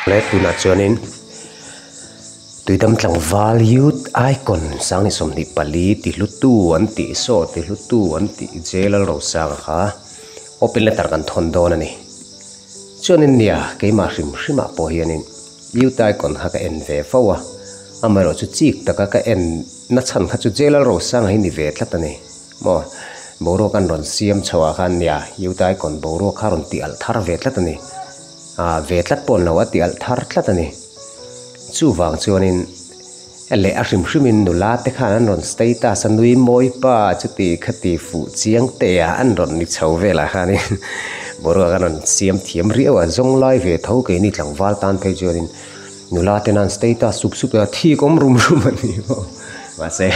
Le tunah chuanin Tuidam tlangval Youth Icon Sangni 24 tihlutu an tih saw tihlutu an tih J Lalrosanga kha open letter kan thawn dawn a ni. Chuanin nia keimah hrim hrimah pawh hianin Youth Icon kha ka en ve fo a, amaherawh chu chik taka ka en na chhan kha chu J Lalrosanga hi ni ve tlat a ni maw. Boruak an rawn siam chho ah khan nia Youth Icon boruak kha rawn tih alh thar ve tlat a ni. Ah ve tlat pawh an lo a tih alh thar tlat a ni. Chuvang chuanin leh a hrim hrimin nula te khan an rawn status a nui mawi pa chuti khati fuh chiang te a an rawn ni chho velah khanin boruak an rawn siam thiam riau a, zawng lai ve tho keini tlangval tan phei chuanin nula te nan status sup sup a thik awm rum rum a ni maw mahse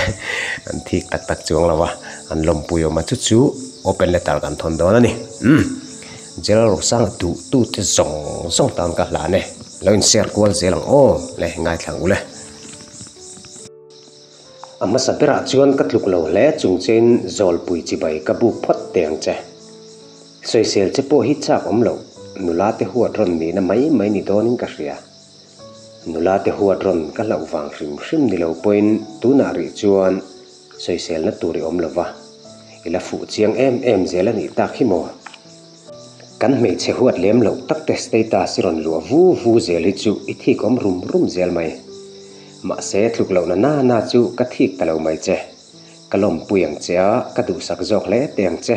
an thik tak tak chuang lo a an lawmpui awm a chu chu open letter kan thawn dawn a ni umm. General Rosanga duh tute zawng zawng tan ka hlan e. Lo in share kual zel ang aw le ngaithla ang ule. A hmasa berah chuan ka tluk lo hle chung chein zawlpui chibai ka buk phawt teh ang che. Sawisel che pawh hi chak awm loh, nula te huat rawn nihna mai mai ni dawnin ka hria. Nula te huat rawn ka hlauh vang hrim hrim ni lo pawhin tunah rih chuan sawiselna tur i awm lo va, i la fuh chiang em em zel a nih tak hi maw? Kan hmeichhe huat lem loh tak te status i rawn luah vu vu zel hi chu i thik awm rum rum zel mai. Mahse tluk lohna na na chu ka thik ta lo mai che. Ka lawmpui ang che a, ka duhsak zawk hle teh ang che.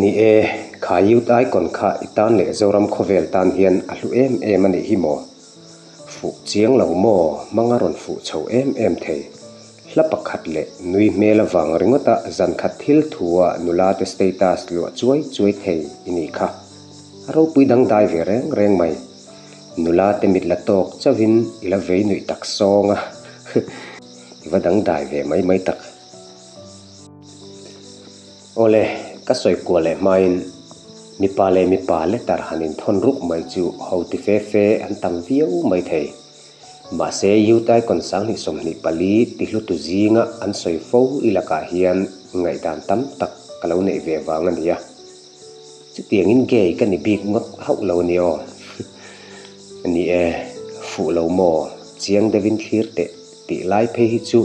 Ni e, kha Youth Icon kha i tan leh Zoram khawvel tan hian a hlu em em a nih hi maw? Fuh chiang lo maw? Hmanga rawn fuh chho em em thei. Hla pakhat leh nui hmel avang ringawta zan khat thil thua nula te status luah chuai chuai thei i nih kha. A ropui dangdai ve reng reng mai. Nula te mit la tawk chauhin i la vei nuih tak sawng a, i va dangdai ve mai mai tak. Awle, ka sawi kual leh hmain mipa leh mipa letter han inthawn ruk mai chu ho ti fe fe an tam viau mai thei. Mahse, Youth Icon 2024 tihlutu zinga an sawi fo i lakah hian ngaihdan tam tak ka lo neih ve vang a nia. Chutiangin gay ka ni bik ngawt hauh lo a ni aw. Ni e, fuh lo maw, chiang deuhin thlir teh tih lai phei hi chu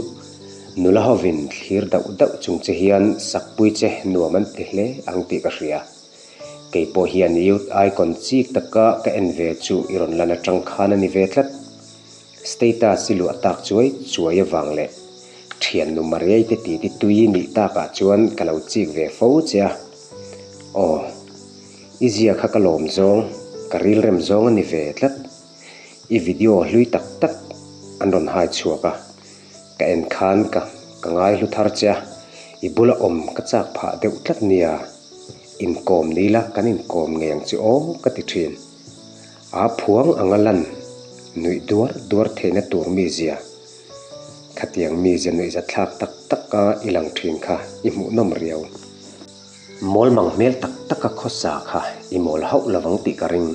nula hovin thlir dauh dauh chung che hian sakpui che nuam an ti hle ang tih ka hria. Kei pawh hian Youth Icon chik taka ka en ve chu i rawn lan atang khan a ni ve tlat. Status i luah tak chuai chuai avang leh thiannu Mariai te titi tui nih takah chuan ka lo chik ve fo che a. Aw, i zia kha ka lawm zawng, ka rilrem zawng a ni ve tlat. I video hlui tak tak an rawn hai chhuak a, ka en khan ka ka ngai hlu thar che a, i bula awm ka chak phah deuh tlat nia, inkawm ni la kan inkawm ngei ang chu aw ka ti thin. A phuang anga lan nuih duar duar theihna tur mizia, khatiang mizia nuihzathlak tak taka i lang thin kha i hmuhnawm riau. Mawl mang hmel tak taka khawsa kha i mawl hauh lovang tih ka ring.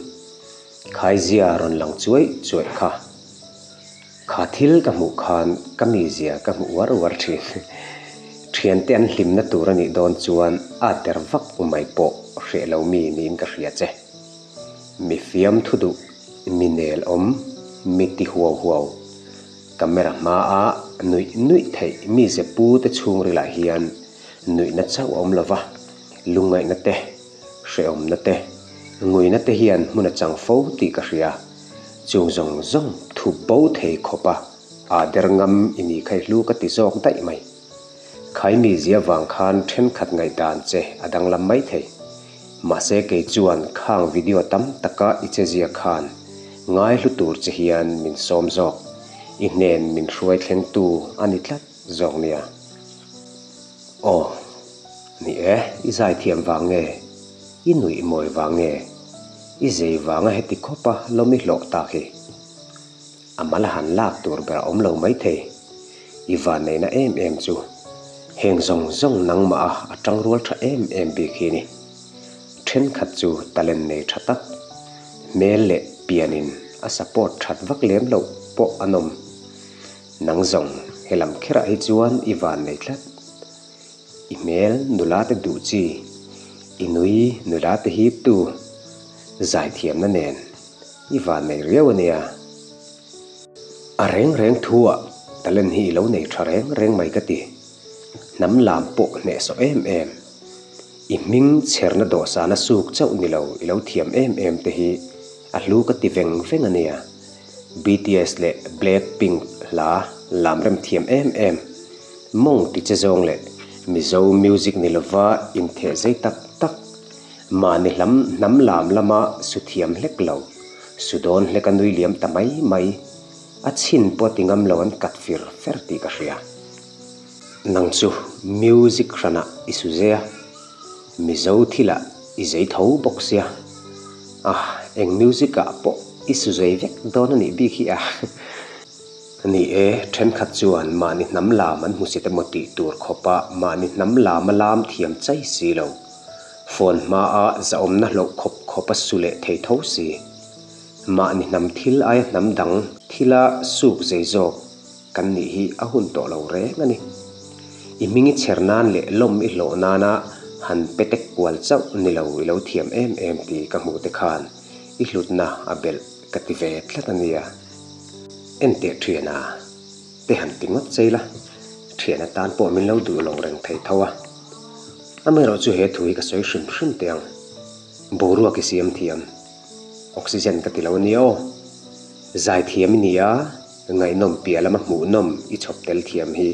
Khaizia rawn lang chuai chuaih kha. Kha thil ka hmuh khan ka mizia ka hmuh uar uar thin. Thiante an hlimna tur a nih dawn chuan a der vak mai pawh hreh lo mi niin ka hria che. Mi fiam thu duh, mi nel awm, mi ti huau huau. Camera hmaa nuih nuih theih mize pu te chhungrilah hian nuihna chauh a awm lo va, lungngaihna te, hrehawmna te, nguina te hian hmun a chang fo tih ka hria. Chung zawng zawng thup bo thei khawpa aa der ngam i ni kha i hlu ka ti zawk daih mai. Khaimi zia vang khan thenkhat ngaihdan che a danglam mai thei. Mahse kei chuan khang video tam taka i che zia khan ngai hlu tur che hian min sawm zawk. I hnen min hruai thlengtu a ni tlat zawk nia. Aw. Ni e, i zaithiam vang nge? I nuih mawi vang nge? I zei vanga heti khawpa lawm i hlawh tak hi? A mal a han lak tur ber a awm lo maithei. I vanneihna em em chu heng zawng zawng nangmah a a tangrual tha em em bik hi ni. Thenkhat chu talent nei tha tak, hmel leh pianin a support that vak lem loh pawh an awm. Nang zawng helam kherah hi chuan i vannei tlat. I hmel nula te duh chi, i nui nula te hip tu, zaithiamna nen. I van nei riau a nia. A reng reng thu ah talent hi i lo nei tha reng reng mai ka ti. Hnam lam pawh hnehsawh em em. I hming chherna dawhsana suk chauh ni lo i lo thiam em em te hi a hlu ka ti veng veng a nia. BTS leh Blackpink hla lam rem thiam em em, mawng ti che zawng leh Mizo music ni lova intheh zei tak tak, mahni hlam hnam lam lama su thiam hlek lo, su dawn hlek a nui liam ta mai mai, a chhin pawh ti ngam lo an kat fir fer tih ka hria. Nang chu music hranah i su zei a, Mizo thilah i zei tho bawk sia. Ah, eng music ah pawh i su zei vek dawn a nih bik hi a. Ni e, thenkhat chuan mahni hnam lam an hmusit emaw tih tur khawpa mahni hnam lam a lam thiam chai si lo. Phone hmaa zahawmna hloh khawp khawp a su leh thei tho si. Mahni hnam thil aia hnam dang thila suk zei zawk Kan nih hi a hun tawh lo reng a ni. I hming i chher nan leh lawm i hlawh nana han pe tek kual chauh ni lo i lo thiam em em tih ka hmuh te khan i hlutna a belh ka ti ve tlat a nia. Enteh thiana te han ti ngawt chei la, thiana tan pawh min lo duh lo reng thei tho a. Amaherawhchu he thu hi ka sawi hrim hrim teh ang. Boruak i siam thiam. Oxygen ka ti lo a nia aw. Zaithiam i ni a, ngaihnawm piah lama hmuhnawm i chhawp tel thiam hi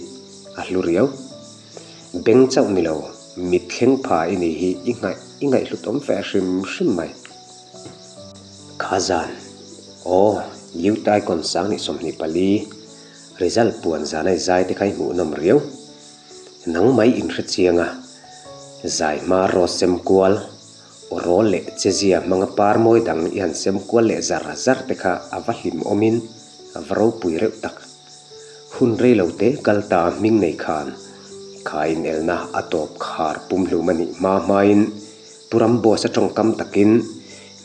a hlu riau. Beng chauh ni lo, mit thleng pha i ni hi i ngaih i ngaihhlut awm fe hrim hrim mai. Kha zan, aw, Youth Icon 2024, result puan zana i zai te kha i hmuhnawm riau. Nang mai inhre chiang a, zai hma rawt sem kual. Aw rawl leh chezia hmanga par mawi dang i han sem kual leh zar zar te kha a va hlim awmin a va ropui reuh tak. Hun rei lo te kal ta hming nei khan kha inelna a tawp khar pumhlum a nih hma hmain Pu Ramboss a tawngkam takin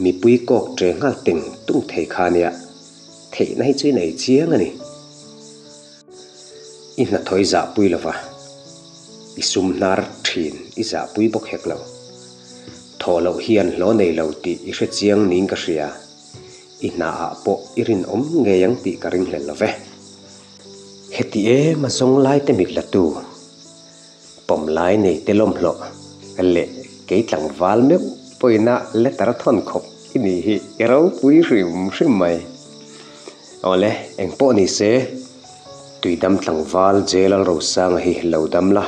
mipui kawk tre nghal teng tung thei kha nia theihna hi chu i nei chiang a ni. I hnathawih zahpui lova i sum hnar thin i zahpui bawk hek lo. Thawh loh hian hlaw nei lo tih i hre chiang niin ka hria. I hnaah pawh i rinawm ngei ang tih ka ringhlel lo ve. Heti em a zawng lai te mit la tu, pawm lai nei te lawmhlawh leh kei tlangval meuh pawina letter thawn khawp i nih hi i ropui hrim hrim mai. Awle, engpawh ni se, Tuidam tlangval J Lalrosanga hi lo dam la.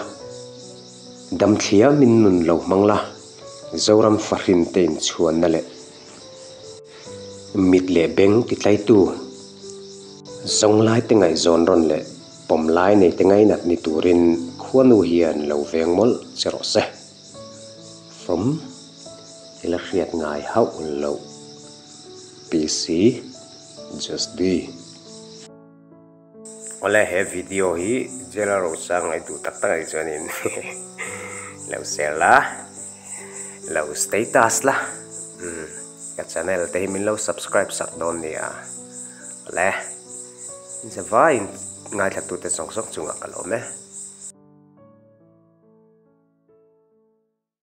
Dam thliamin nun lo hmang la, Zoram fahrin te inchhuanna leh mit leh beng titlaitu, zawnglai te ngaihzawn rawn leh pawmlai nei te ngainat ni turin khuanu hian lo veng mawlh che rawh se. From i la hriat ngai hauh loh PC Just D. Awle he video hi Jela Rosang ngai duh tak tak anih chuanin lo share la, lo status la, umm ka channel te hi min lo subscribe sak dawn nia. Awle inzavaiin ngaithla tute zawng zawng chungah ka lawm e.